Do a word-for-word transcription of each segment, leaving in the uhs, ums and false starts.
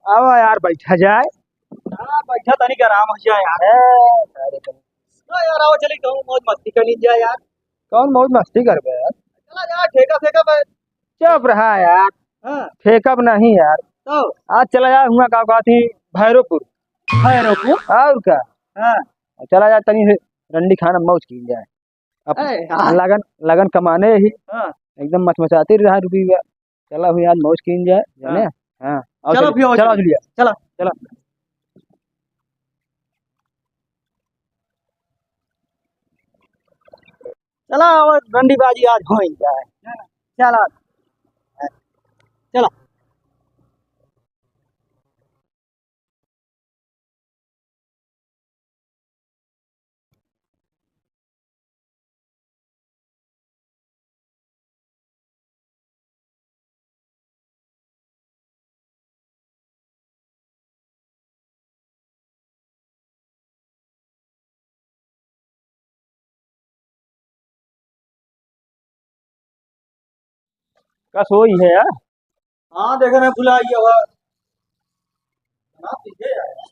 आवा यार, बैठा जाए। हाँ, बैठा तनिक आराम हो जाए यार। ए, अरे, हाँ यार, आवा चली कहूँ मौज मस्ती कर ली जाए यार। कौन मौज मस्ती करबे यार? चला यार, ठेका फेंका पे। चुप रहा यार। हाँ। फेंकब नहीं यार। तो? आज चला यार, हुआ का कहती भैरोपुर। भैरोपुर? और का? हाँ। चला यार, तनी से रंडी खाना मौज की जाए। अब ए, हाँ। लगन, लगन कमाने ही। हाँ। एकदम मचमचाती रहा रुपया। चला हुई आज मौज की जाए, हाँ। जाने? हाँ। आओ चलो चली, फिर, आओ चलो चली। भैया। चला। चला। चला, और रंडीबाजी आज हो ही जाए। चला। चला। का सोई है यार? हाँ, देखे ना, भुला गया हुआ। ना, ठीक है यार।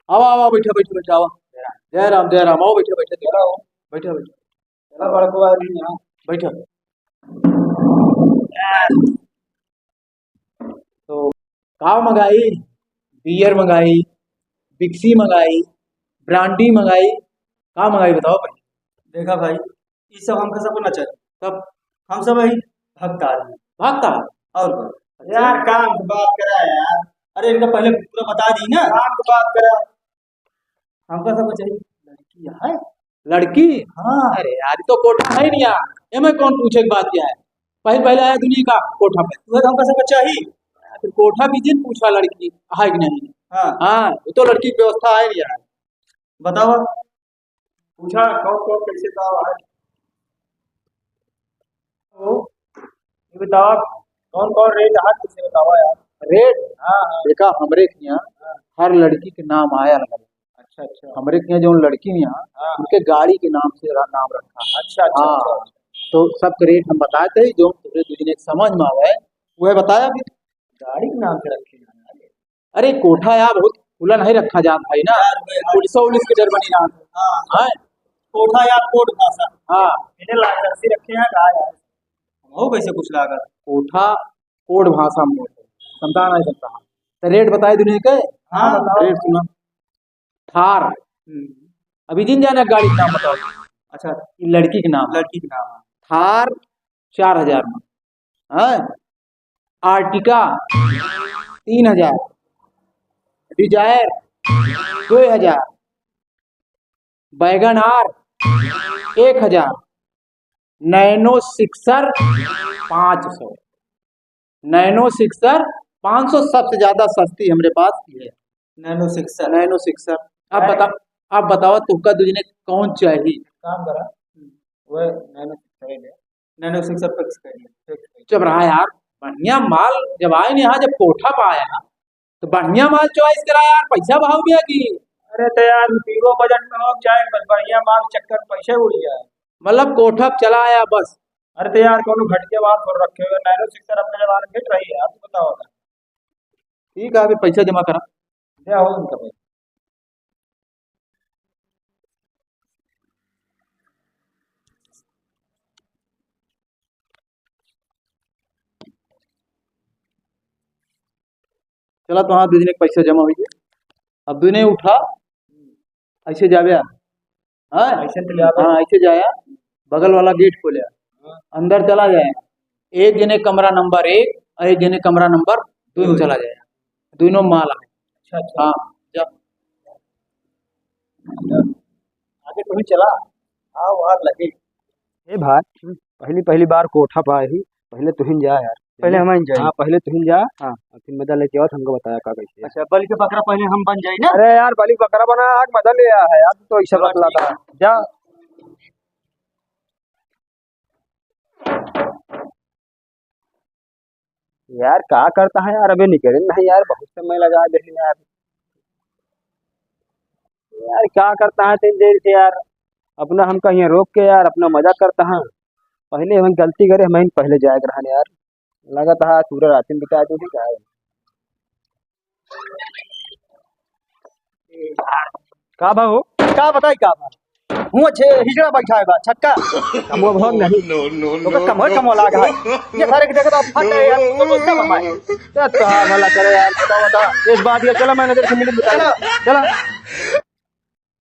आवा, आवा, बैठा, बैठा, बैठा, आवा। जय राम, जय राम, आओ, बैठा, बैठा, बैठा, आओ, बैठा, बैठा। चला, बड़को आदमी यहाँ। बैठा। तो का मंगाई? बियर मंगाई, बिक्सी मंगाई, ब्रांडी मंगाई, का मंगाई बताओ भाई? देखा भाई, ई सब हमका सबको ना चाहिए। तब? हम सब वही भक्त आदमी। भक्त आदमी? और का? अच्छा। यार, काम की बात करा है यार। अरे, इनका पहले पूरा बता दी ना। काम की बात करा। हमका सबको चाहिए लड़की है। लड़की? हाँ। अरे यार, ई तो कोठा है नहीं यार। एमे कौन पूछे की बात क्या है? पहले, पहले आया दुनिया का कोठा पे। तू तो हमका सबको चाहिए। फिर कोठा भी जिन पूछा लड़की है कि नहीं? हाँ। हाँ, वो तो लड़की की व्यवस्था है नहीं यार। बताओ। पूछा, कौन कौन कैसे का है? ओ, ये बताओ, कौन कौन रेट है, तुझे बतावा यार। रेट? हाँ, हाँ। देखा, हमरे के यहाँ हाँ। हर लड़की के नाम आया लगा। अच्छा, अच्छा। हमरे के यहाँ जौन लड़की हैं, हाँ। उनके गाड़ी के नाम से रा-, नाम रखा। अच्छा, अच्छा, हाँ। अच्छा, अच्छा। तो सबके रेट हम बताए थे, जो तुमरे दू जने के समझ में आवे, वह बताया फिर। गाड़ी के नाम से रखे हैं यार। अरे, कोठा यार बहुत खुला नहीं रखा जात भाई ना। यार, भाई, हाँ। पुलिस उलिस के डर बनी ना। हाँ। हाँ। कोठा यार कोड भाषा। हाँ। इन्हें लाइसेंस रखे हैं का यार? हो कैसे कुछ लागत? कोठा कोड भाषा में बोलते हैं। समझा नहीं सकता। तो रेट बताए दुनिया के? हाँ, बताओ। रेट सुना। थार। हम्म। अभी जिन जाना गाड़ी के नाम बताओ। अच्छा। ये लड़की के नाम। लड़की के नाम। थार चार हजार में। हाँ? आर्टिका तीन हजार, डिजायर दो हजार, वैगन आर एक हजार, नैनो सिक्सर पाँच सौ, नैनो सिक्सर पाँच सौ सबसे ज्यादा सस्ती हमरे पास ये है। नैनो सिक्सर। नैनो सिक्सर। अब बता, अब बताओ तुमका दू जने कौन चाहिए? काम करा, वह नैनो सिक्सर ही ले। नैनो सिक्सर फिक्स कर दिया, फिक्स कर दिया। चुप रहा यार, बढ़िया माल जब आए नहीं, यहाँ जब कोठा पाया तो बढ़िया माल चॉइस करा यार, पैसा भाव भी है कि। अरे तो यार, हीरो बजट में हो चाहे बस बढ़िया माल चक्कर पैसे उड़ जाए। मतलब कोठा चला आया बस। अरे तो यार, कोनो घटिया माल थोड़ा रखे हुए, नैनो सिक्सर अपने जमाने में हिट रही है, आप बताओ ना। ठीक है, अभी पैसा जमा करा। दे आओ उनका भाई। चला, तो हाँ, दू जने के पैसा जमा हो गया। अब दू जने उठा, ऐसे जावे, हाँ? ऐसे चले आवे। हाँ, ऐसे जाया, बगल वाला गेट खोले, हाँ। अंदर चला जाए। एक जने कमरा नंबर एक और एक जने कमरा नंबर दो में चला जाए, दोनों माल है। अच्छा, अच्छा। हाँ, जा। आगे तुम ही चला, आओ, आग लगे। ए भाई, पहली, पहली बार कोठा पाए ही, पहले तुहिन जा यार। पहले हम ही जाए। हाँ, पहले तुहिन जा। हाँ। और फिर मजा लेके आओ, हमको बताया का कैसे है। अच्छा, बलि के बकरा पहले हम बन जाए ना? अरे यार, बलि बकरा बना, आग मजा ले आया है यार, तू तो ऐसा चलो, बतला ठीक है। था। जा। यार, का करता है यार, अबे निकले नहीं यार, बहुत समय लगा दे यार। यार, का करता है इतनी देर से यार, अपना हमका यहाँ रोक के यार, अपना मजाक करता है। पहले हम गलती करे, हम पहले जाए के रहन यार। लगत है आज पूरा रात में बिता दे का। का भा हो? का बताई का भा? हुआ छे हिजड़ा बैठा है बा, छक्का। कमवा भोग नहीं। No, no, ओकर no, कमवा, no। कमवा लाग है। ये सारे के देखो तो फट है यार, तो बोलता कमाए। तो, तो हाँ भला करे यार, बताओ, बताओ। एक बात ये, चलो मैनेजर से मिल, बताओ। चलो। चलो।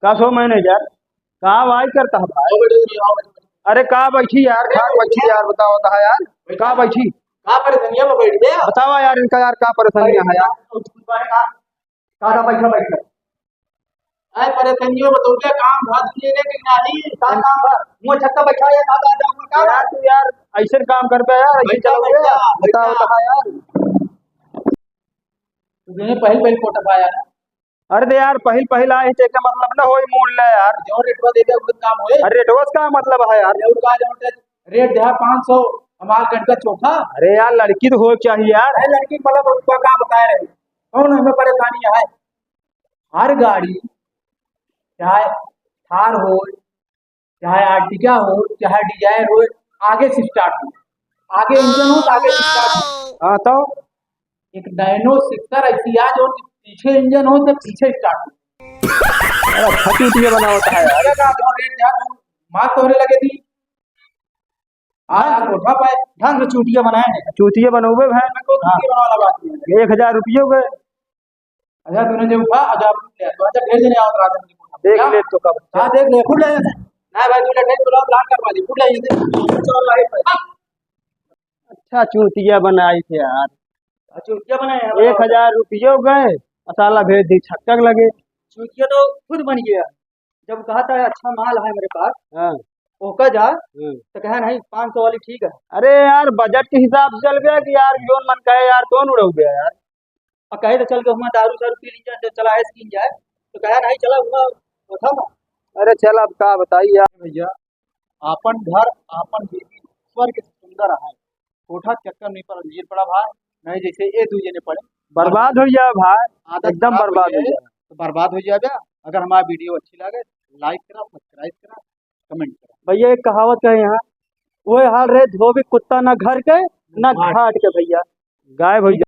का सो मैनेजर? का वाई करता है भाई? अरे का बैठी यार, खाट बैठी यार, बताओ, बताओ यार। का बैठी? का परेशानिया में बैठ गया? बतावा यार इनका यार, का परेशानिया है यार? का, का बैठा, बैठा। अरे परेशानियों बताओ, क्या काम भा दिए रे कि नहीं? का काम भा? मुँह छक्का बैठा है, का, का, का, का? यार तू यार, ऐसे काम कर पे यार, ऐसे बैठा, चलो बैठा, यार। बताओ, बैठा। बताओ यार। तुझे पहले, पहले कोटा पाया ना? अरे दे यार, पहिल, पहिल आए थे, का मतलब ना होई, मोड़ ले यार। जो रेटवा दे दे, उतना काम होए। अरे रेटवा से का मतलब है यार? और का जो रेट दे, पाँच सौ, हमार कट का चोखा। अरे यार, लड़की तो हो चाहिए यार। अरे लड़की मतलब उनका का बताए रहे, कौन हमें परेशानी है? हर गाड़ी, चाहे थार हो, चाहे आर्टिगा हो, चाहे डिजायर हो, आगे से स्टार्ट हो, आगे इंजन हो तो आगे से स्टार्ट हो। हाँ तो एक डायनो सिक्सर ऐसी आ जो पीछे इंजन हो तो पीछे स्टार्ट हो। अरे अच्छा चूतिया बनावत है यार। अरे ना, जो रेट जा, मार तोहरे लगे थी। आज ढंग से, कोठा पे ढंग से चूतिया बनाए हैं। चूतिया बनौबे भाई। मैं को हाँ। चूतिया बनाने वाला बात नहीं है। एक हजार रुपये हो गए। अच्छा, तूने जो उठा, अच्छा, आप ले, तो अच्छा, ढेर जने आओ, रात में। देख क्या? ले तो कब। हाँ, देख ले, फुट ले। ना भाई, तूने ढेर बुलाओ, प्लान करवा दी, फुट ले, ये देख। चल रहा है भाई। अच्छा, चूतिया बनाई थे यार। अच्छा, चूतिया बनाए हैं, एक हजार रुपये हो गए, मसाला भेज दी, छक्का लगे। चूतिया तो खुद बन गया। जब कहा था, "अच्छा माल है मेरे पास, हाँ। ओका जा," हम्म। तो कहा, "नहीं, पाँच सौ वाली ठीक है।" अरे यार, बजट के हिसाब से चल गया कि यार, जोन मन कहे यार, तोन उड़ाऊ गया यार। और कहे तो चल के हुआ दारू सारू पी लीन जाए, तो चला ऐश कीन जाए, तो कहा, "नहीं, चला हुआ, उठा ना।" अरे चल, अब का बताई यार भैया, आपन घर, आपन बीवी, स्वर्ग से सुंदर है। कोठा चक्कर नहीं पड़ा, नीर पड़ा भाई, नहीं जैसे ये दू जने पड़े। बर्बाद हो गया भाई, आदत एकदम खराब बर्बाद हो हो गया। गया। तो बर्बाद हो जाबे। अगर हमारा वीडियो अच्छी लगे, like करा, subscribe करा, comment करा। भैया, एक कहावत है यहाँ, "वो हाल रहे धोबी कुत्ता ना घर के, ना घाट। घाट के।" भैया, गायब हो गया।